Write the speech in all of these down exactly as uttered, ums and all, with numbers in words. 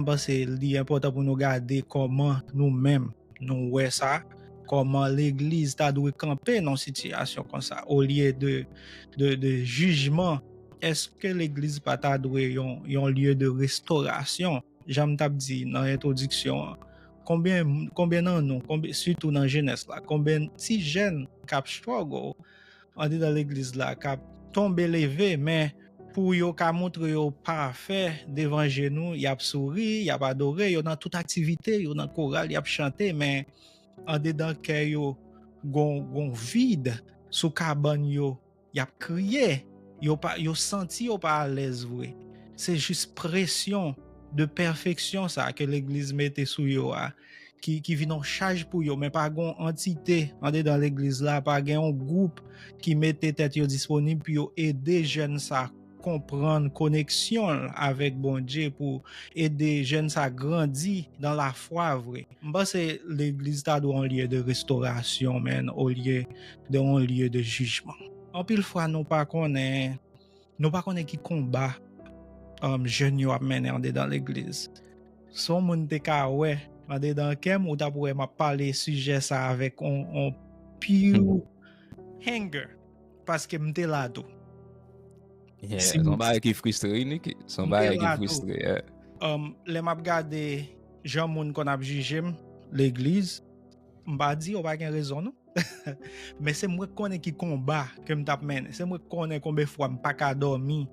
m panse li enpòtan pou nou gade kòman nou menm nou wè sa, kòman legliz ta dwe kanpe nan sitiyasyon konsa, olye de, de, de jijman. Èske legliz pa ta dwe yon, yon lye de restorasyon? Jan m t ap di nan entwodiksyon an, konbyen, konbyen nan nou, konbyen, sitou nan jenès la, konbyen ti jèn k ap struggle andedan legliz la, k ap tonbe leve, men pou yo ka montre yo pafè devan je nou, y ap souri, y ap adore, yo nan tout aktivite, yo nan koral, y ap chante, men andedan kè yo gon, gon vid sou kabann yo, y ap kriye, yo pa, yo santi yo pa alèz vre. Se jis presyon de pèfeksyon sa ke legliz mete sou yo a, ki, ki vin yon chaj pou yo, men pa gon antite andedan legliz la, pa gen yon gwoup ki mete tèt yo disponib pou yo ede jèn sa konprann koneksyon l avèk Bondye, pou ede jèn sa grandi nan lafwa vre. M panse legliz ta dwe yon lye de restorasyon, men, olye de yon lye de jijman. Anpil fwa nou pa konnen, nou pa konnen ki konba um, jèn yo ap mennen andedan legliz. Si yon moun te ka wè andedan kè m, ou t ap wè m ap pale sijè sa avèk on, on pure anger, paske m te la tou. Yeah, se yon bagay ki fristre, wi, Nicky. Se yon bagay ki fristre, yeah. Um, lè m ap gade jan moun konn ap jije m, legliz, m pa di yo pa gen rezon, non. Men se mwen k konnen ki konba ke m t ap mennen. Se mwen k konnen konbyen fwa m pa ka dòmi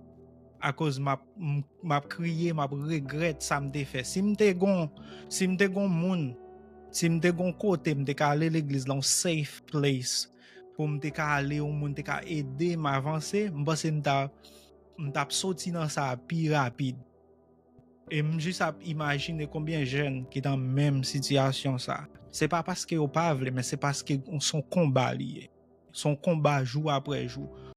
akoz m ap, m, m ap kriye, m ap regrèt sa m te fè. Si m te gon, si m te gon moun, si m te gon kote m te ka ale legliz la, yon safe place, pou m te ka ale, yon moun te ka ede m avanse, m panse m ta, m t ap soti nan sa pi rapid. E m jis ap imajine konbyen jèn ki nan menm sitiyasyon sa. Se pa paske yo pa vle, men se paske se yon konba li ye. Se yon konba jou apre jou.